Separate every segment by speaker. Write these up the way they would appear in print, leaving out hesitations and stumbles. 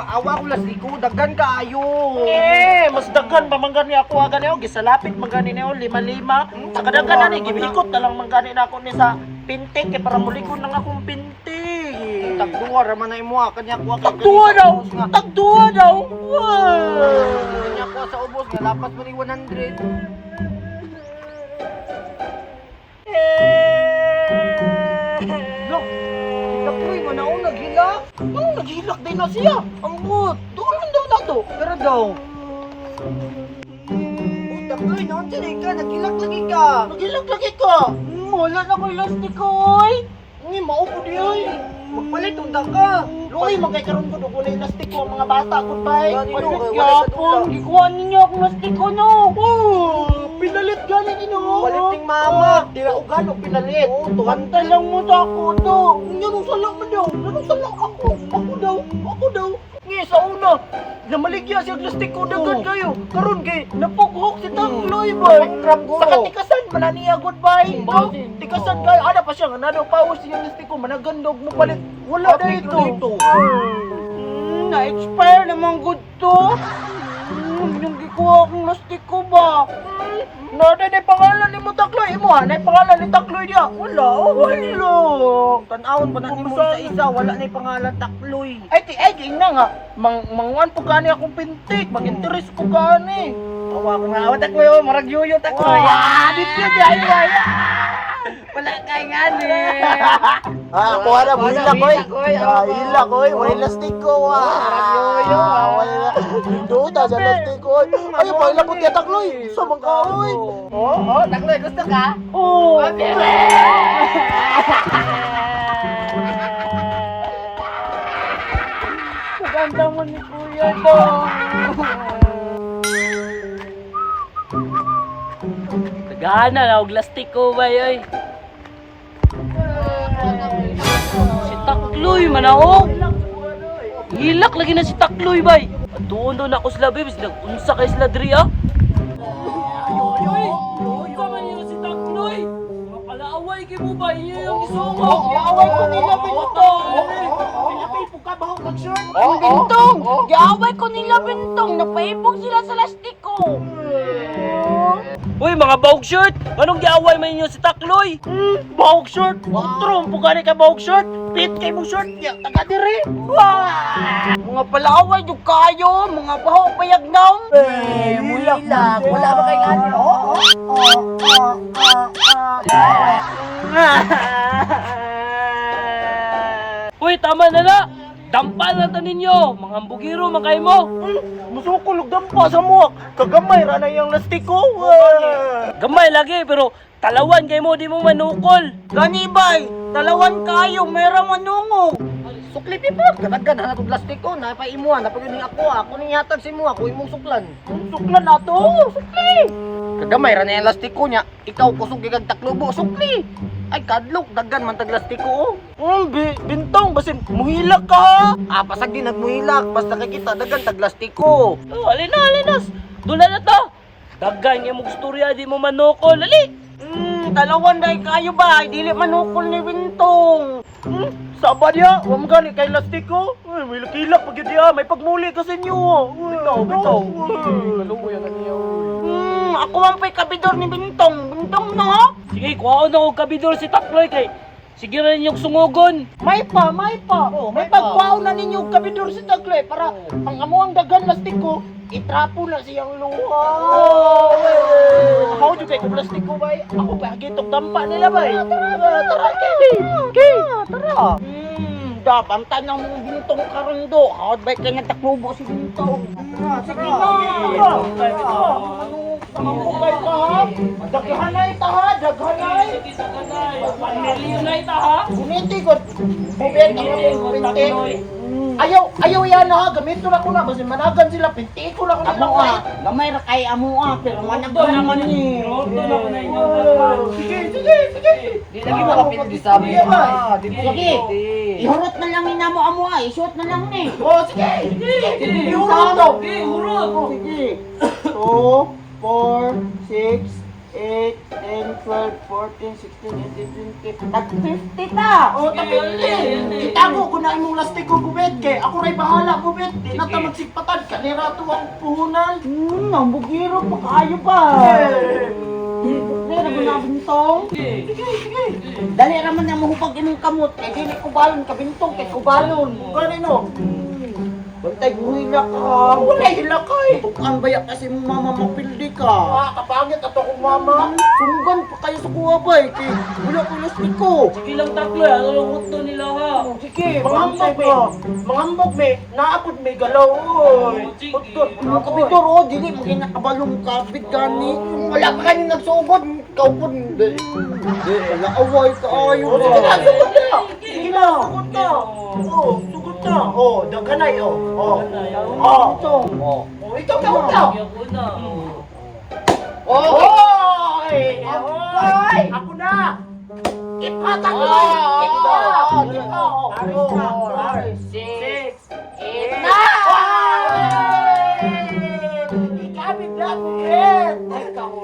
Speaker 1: Maawa ko lastiko, daghan kaayo.
Speaker 2: Eh, mas daghan pa man gani ako gani oh, gisalapit man gani niyo lima-lima. Sa kadaghan ani gibikot na lang man gani na ako ni sa pintik kay para mulikon nang akong pintik.
Speaker 1: Tagduwa ra man na imo ah, kanya kuha kay
Speaker 2: Tagduwa
Speaker 1: kani sa
Speaker 2: daw,
Speaker 1: ubos nga.
Speaker 2: tagduwa daw. Wow.
Speaker 1: Kanya kuha sa ubos nga lapas man ni 100. Look, Takloy man ako naghilak.
Speaker 2: Ang naghilak din na siya.
Speaker 1: Ambot.
Speaker 2: Doon man daw na to.
Speaker 1: Pero daw. Uy, Takloy, naon dyan eh ka? Naghilak lagi ka.
Speaker 2: Naghilak lagi ka. Wala na ko elastiko oy. Ngi mao po di oy.
Speaker 1: Magpalit unda ka.
Speaker 2: Luoy man kay karon ko dugo na elastiko ang mga bata ko bay.
Speaker 1: Gani, no,
Speaker 2: Palit
Speaker 1: kay wala ka
Speaker 2: gyapon.
Speaker 1: dula.
Speaker 2: Gikuha ninyo akong elastiko no. Oh, pinalit gani ni no.
Speaker 1: Palit ning mama.
Speaker 2: Oh, Dira og gano pinalit.
Speaker 1: Oo,
Speaker 2: Tuhantay lang mo sa ako to. Nganong sala man daw? Nganong sala ako? Ako daw, ako daw. Ngi sa una, namaligya siya elastiko daghan
Speaker 1: Oo.
Speaker 2: kayo. Karon kay napughok si Tangloy boy.
Speaker 1: Trap ko.
Speaker 2: Sa katikasan man na niya goodbye.
Speaker 1: Hmm,
Speaker 2: No?
Speaker 1: basin.
Speaker 2: Tikasan kayo ana pa siya nga nadaw pawas siyang listiko managandog mo palit. Wala na ito.
Speaker 1: Dito.
Speaker 2: Na-expire naman good to. Yung gikuha akong lastiko ba? Nada na pangalan ni mo Takloy. Imo ha, na pangalan ni Takloy niya. Wala, oh, wala.
Speaker 1: Tanawon pa na nimo isa-isa, wala na pangalan Takloy.
Speaker 2: Ay, ti, ay, di na nga. Mangwan po kani akong pintik. Mag-interest ko kani.
Speaker 1: Awa ko nga, awa Takloy, oh, marag yoyo Takloy.
Speaker 2: Wah, dito di ay, ay.
Speaker 1: Wala kay ngani.
Speaker 2: Ah, kuha na, buhilak, oy.
Speaker 1: Oy.
Speaker 2: Ah, hilak, oy. Wala lastiko, ah.
Speaker 1: Marag yoyo, ah.
Speaker 2: Wala. Duta sa lastiko, oy. Ay, paila po tiya Takloy. Sa mga ka, oy.
Speaker 1: Oh, oh, Takloy, gusto ka?
Speaker 2: Oh. Kaganda mo ni Kuya to.
Speaker 3: Tagana na og lastiko bay oy. Si Takloy manaog. Hilak lagi na si Takloy bay. Doon doon ako sila babes, nag-unsa kay sila diri ah. Unsa man yun si Takloy? Mapalaaway kay mo ba inyo yung gisungog?
Speaker 2: Giaway ko nila bintong. Pilapil po ka bahong mag-shirt.
Speaker 3: Bintong! Giaway ko nila bintong! Napaibog sila sa lastiko! Uy, mga bawg shirt! Anong giaway man ninyo si Takloy?
Speaker 2: Bahog shirt. Utro po gani ka bahog shirt. Pit kay mo shirt. Ya, taga diri. Wah!
Speaker 3: Mga palaway jud kayo, mga baho payag naon.
Speaker 2: Eh,
Speaker 1: Hilak, wala ba kay ngani? Oh, oh, oh, oh, oh.
Speaker 3: Uy, tama na na! Dampan na ta ninyo! Mga ambugiro man kayo mo!
Speaker 2: Musukol og dampa sa muak. Kagamay ra na iyang lastiko. Wah!
Speaker 3: Gamay lagi pero talawan kay mo di mo manukol.
Speaker 1: Gani bay, talawan kayo, mera manungog. Sukli pipa, kadaghan na natong lastiko, napay imuha, napay ning ako, ako ning hatag sa imuha, ako imong suklan.
Speaker 2: Suklan ato.
Speaker 1: Oo, sukli. Kagamay ra na yung lastiko niya, ikaw kusog kag taklobo, sukli. Ay kadlok, daghan man tag lastiko oh.
Speaker 2: Bintong basin muhilak ka ha.
Speaker 1: Ah, pasag din nagmuhilak, basta kay kita daghan tag lastiko.
Speaker 3: Oh, alin na, alin na. Dula na to. Daghan nga mong istorya di mo manukol. Ali!
Speaker 1: Talawan dai kayo ba, dili manukol ni Bintong.
Speaker 2: Saba niya, wa man gani kay lastiko. Uy, may lakilak pag yun diya, may pagmuli ka sa inyo. Bitaw, bitaw. Kaluoy ang niya.
Speaker 1: Ako ang pay kabidor ni Bintong. Bintong no?
Speaker 3: Sige, kuhaon na og kabidor si Takloy kay sige na ninyong sungugon.
Speaker 2: May pa, may pa.
Speaker 1: Oo,
Speaker 2: may
Speaker 1: may pa.
Speaker 2: pagkuhaon na ninyo og kabidor si Tagloy para ang amuang daghan lastiko, itrapo na siyang luha. Ako jud kay kung lastiko bay. Ako pa gitog dampa nila bay. Tara, tara, kay. Kay, tara.
Speaker 1: Da, pantan ng mong Bintong karon do. Hawad ba kay nagtaklobo si Bintong? Sige na.
Speaker 2: Mamukay ka ha? Daghanay ta ha? Daghanay?
Speaker 3: Milyon na ita ha.
Speaker 2: Guniti ko. Bubet ang among pinti. Ayaw, ayaw yan ha. Gamito na ko na. Basin managan sila. Pinti ko na ko nila.
Speaker 1: Amo ah, gamay ra kay amo ah, pero managhan naman ni.
Speaker 3: Roto na ko na inyo.
Speaker 2: Sige, sige, sige.
Speaker 1: Di lagi mo kapit di sabi.
Speaker 2: Sige.
Speaker 1: Sige. Ihurot na lang ni namo amo ah, i-shoot na lang ni.
Speaker 2: Oh, sige. Sige. Ihurot daw.
Speaker 3: Sige, hurot.
Speaker 2: Sige. 2, 4, 6,
Speaker 1: 8, 10, 12, 14, 16, 18, 20. Tag 50 ta!
Speaker 2: Oh, tag 50. Itago ko na imong lastiko, Bubet, kay ako ray bahala, Bubet. Di na ta magsigpatad kanira to ang puhunan.
Speaker 1: Ang bugiro pa kaayo pa. Pero ko na bintong.
Speaker 3: Sige.
Speaker 2: Sige, sige.
Speaker 1: Dali raman na mahupag imong kamot kay dili ko balon kabintong kay kubalon.
Speaker 2: Gani no.
Speaker 1: Bantay buhila ka.
Speaker 2: Wala hilakay.
Speaker 1: Tukan baya kasi mong mama mapildi ka.
Speaker 2: Ah, kapangit ato akong mama.
Speaker 1: Sunggan pa kayo sa kuha ba eh. Kay wala ko lastiko.
Speaker 3: Sige lang Takloy, ano lang utto nila ha.
Speaker 1: Sige,
Speaker 2: Mangambok me. Mangambok me. Naapod me galaw oy.
Speaker 3: Oh, sige.
Speaker 2: Utod.
Speaker 1: Mga kabidor, oh, dili mo ginakabalong kapit gani. Wala pa kanin nagsugod, kaupod. Di, wala away kaayo.
Speaker 2: Oh, sige na, sugod na. Sige na, sugod na. Oh, sugod na. Oh, daghanay oh. Oh. Oh.
Speaker 1: Oh.
Speaker 2: Oh, ikaw na una.
Speaker 3: Sige ako na. Oh.
Speaker 2: Oy! Oy! Ako na! Ipatag mo! Ito! Ito! Four, six, eight, nine! Ikabit na, Bukit! Ako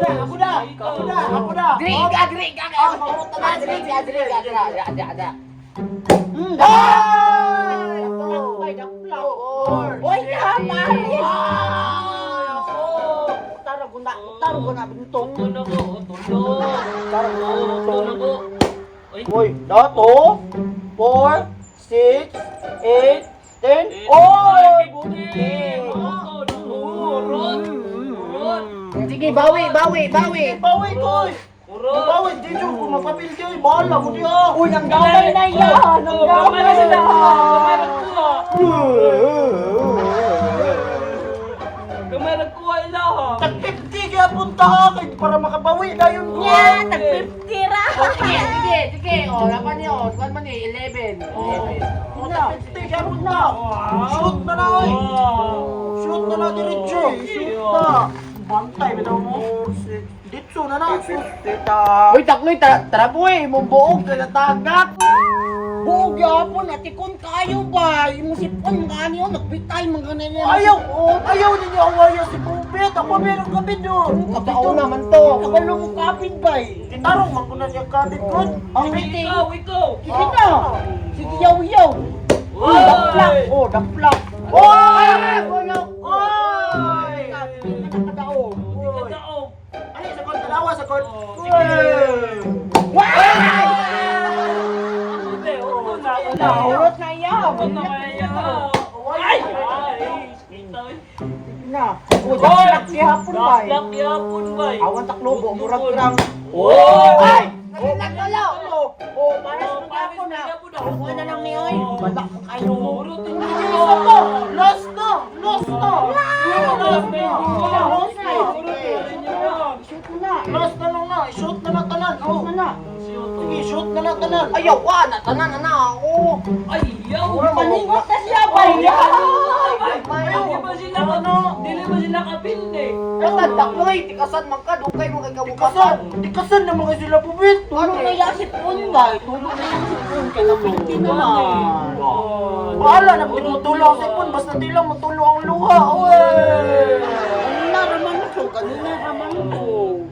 Speaker 2: na, ako na! Ako na, ako na!
Speaker 1: Diri ka, diri ka. Diri ka, diri ka, diri ka, diri ka.
Speaker 2: Oy! Four,
Speaker 1: Oy, tama!
Speaker 3: Oh.
Speaker 1: Tara guna, tara guna bintong.
Speaker 3: Utto na ko, tulo.
Speaker 1: Tara guna
Speaker 3: Utto na
Speaker 1: bintong.
Speaker 3: ko. Oy.
Speaker 2: Uy, dato, 4, 6, 8, 10. Oy! Buti!
Speaker 3: Urot. Urot.
Speaker 1: Sige, bawi, bawi, bawi.
Speaker 2: Bawi ko!
Speaker 3: Urot.
Speaker 2: Bawi, di dyan ko mapapil kayo. Bahala mo diya.
Speaker 1: Uy, nang gamay na yan! Nang
Speaker 3: Gamay na
Speaker 1: gamay
Speaker 3: sila.
Speaker 1: na!
Speaker 3: Gamay na kuha. Gamay na kuha ila ha.
Speaker 2: Tag 50 kaya punta ha kay para makabawi na yun ko.
Speaker 1: Yeah, tag 50 ra.
Speaker 4: Sige, sige, sige. O, laban niyo. Kuan man ni 11.
Speaker 2: Oh, tag 50 kaya punta. Shoot na na oy. Shoot na na diretso. Shoot na. Bantay bitaw mo. Ditso na na.
Speaker 1: Uy, takloy, tara, tara po eh. Imong buog, kanatagak. Buog yapon, atikon kayo ba? Imong sipon, mga ano yun, nagbitay, mga ganyan.
Speaker 2: Ayaw, ayaw ninyo awaya si Bubet. Ako meron kami doon.
Speaker 1: Kabitaw naman to. Kabalo mo kapit ba eh?
Speaker 2: Gitarong man ko na niya kabit ko.
Speaker 1: Ang rating.
Speaker 3: Ikaw, ikaw.
Speaker 1: Sige na. Sige, yaw, yaw. Uy, daplak. Oh, daplak.
Speaker 2: Oy!
Speaker 1: Wala.
Speaker 2: Oy!
Speaker 1: Hindi ka nakadaog.
Speaker 3: Di ka daog.
Speaker 2: Ano sa kon dalawa sa kon.
Speaker 3: Oh, Ute, utto na ako na.
Speaker 1: Nahurot na iya.
Speaker 3: Utto na kaya. Ay! Ay! Ito.
Speaker 1: Na. Oh, daplak gihapon ba eh?
Speaker 3: Daplak gihapon ba eh?
Speaker 1: Awan taklobo, murag rang.
Speaker 3: Oy!
Speaker 1: Ay! Nagilag tulo! Oh, pares
Speaker 3: Oh,
Speaker 1: mo gihapon na.
Speaker 3: pares gihapon na.
Speaker 1: Ako na lang ni oy. Wala mo kayo mo.
Speaker 3: Urot
Speaker 2: Isa pa! Last na! Last na! Last na! Last na!
Speaker 1: Shoot mo na.
Speaker 2: Last na lang na! I-shoot na lang tanan!
Speaker 1: Shoot
Speaker 2: Oh.
Speaker 1: na na.
Speaker 2: Sige, shoot na lang tanan!
Speaker 1: Ayaw ka, natanan na na ako.
Speaker 3: Ay, yaw!
Speaker 1: Paningot na siya ba?
Speaker 3: Dili ba sila dili ba sila kapilde?
Speaker 4: Katan takloy, tikasan man ka, dugay mo kay
Speaker 2: Tikasan!
Speaker 4: kabukasan.
Speaker 2: Tikasan naman kayo sila Bubit!
Speaker 1: Tulog na yan si Pun ba? Tulog na yan si Pun. Kaya napinti naman.
Speaker 2: Bahala na kung mutulong sa ipon, basta di lang mutulong ang luha! Uy!
Speaker 1: Kanina raman ko. Kanina raman ko.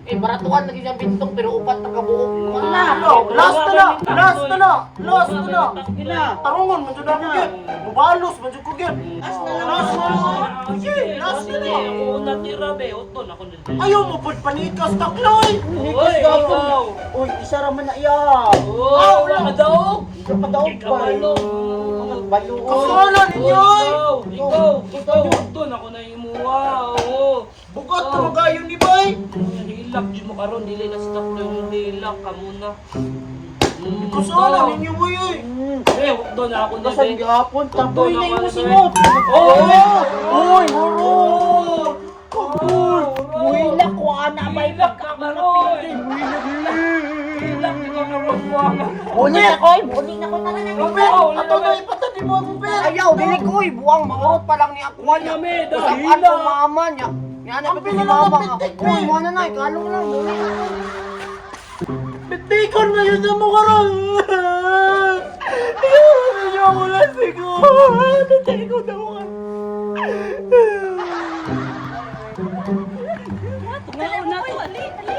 Speaker 4: Eh, baratuan lagi siyang bintong pero upat na kabuok.
Speaker 1: Wala.
Speaker 2: Last na na! Last na na! Last na na!
Speaker 1: Na.
Speaker 2: Tarungon man jud ako gyud! Mubalos man jud ko gyud!
Speaker 1: Last na lang.
Speaker 2: Last na lang! Sige, last na lang!
Speaker 3: Ako natira be, utto na ako na.
Speaker 2: Ayaw mo pud panikas takloy!
Speaker 1: Nikas
Speaker 3: Oy,
Speaker 1: gapon.
Speaker 3: ikaw.
Speaker 1: Uy, isa raman na iya.
Speaker 3: Oh, wala ka daog.
Speaker 1: Isa pa daog ba?
Speaker 3: Kabalo.
Speaker 1: Balo.
Speaker 2: Kasala ninyo! oy!
Speaker 3: Ikaw, ikaw, ikaw, utto na ako na imuha. Oo.
Speaker 2: Bugat na magayon ni bay!
Speaker 3: Hilak jud mo karon dili na sa taklo yung hilak ka muna.
Speaker 2: Kasala ninyo boy oy!
Speaker 3: Eh, utto na ako na
Speaker 1: Kasan
Speaker 3: be.
Speaker 1: gihapon? Tapoy na yung singot.
Speaker 3: Oh!
Speaker 1: Uy, hurot! Kapoy! Muhila ko ana may
Speaker 3: Hilak ka karon. Hilak ka karon.
Speaker 1: Muli na koy, muli na ko tara na.
Speaker 2: Bubet! Ato na ipatadi mo Bubet!
Speaker 4: Ayaw, dili ko oy, buwang maurot pa lang ni akuan niya.
Speaker 3: Kami,
Speaker 4: Usapan ko mama niya. Nga na
Speaker 2: Ang
Speaker 4: ko si
Speaker 2: pila
Speaker 4: mama.
Speaker 2: lang ang pitik,
Speaker 4: Uy,
Speaker 2: oy.
Speaker 4: mo na na, kalong lang. Muli na ko.
Speaker 2: Bitikon na yun mo karon! Ayaw ninyo ako lasing ko! Bitikon na mo karon!
Speaker 3: Nauna to, ali, ali.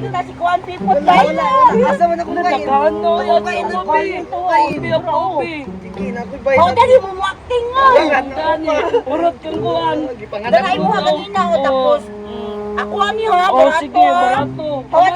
Speaker 1: kita si Kuan Pipot bay.
Speaker 5: Wala, asa man ako bay.
Speaker 3: Daghan no,
Speaker 5: Ako
Speaker 3: yan
Speaker 5: bay,
Speaker 3: ako
Speaker 5: ako bay,
Speaker 3: bi.
Speaker 5: bay.
Speaker 3: Bi ako bi.
Speaker 5: Sige na ako bay.
Speaker 1: Oh, dali mo mo acting nga.
Speaker 3: Dani, urot kang kuan.
Speaker 1: Dala mo ha kanina o tapos. Ako ani ha,
Speaker 3: Oh,
Speaker 1: barato
Speaker 3: sige,
Speaker 1: ha.
Speaker 3: barato.
Speaker 1: Oh,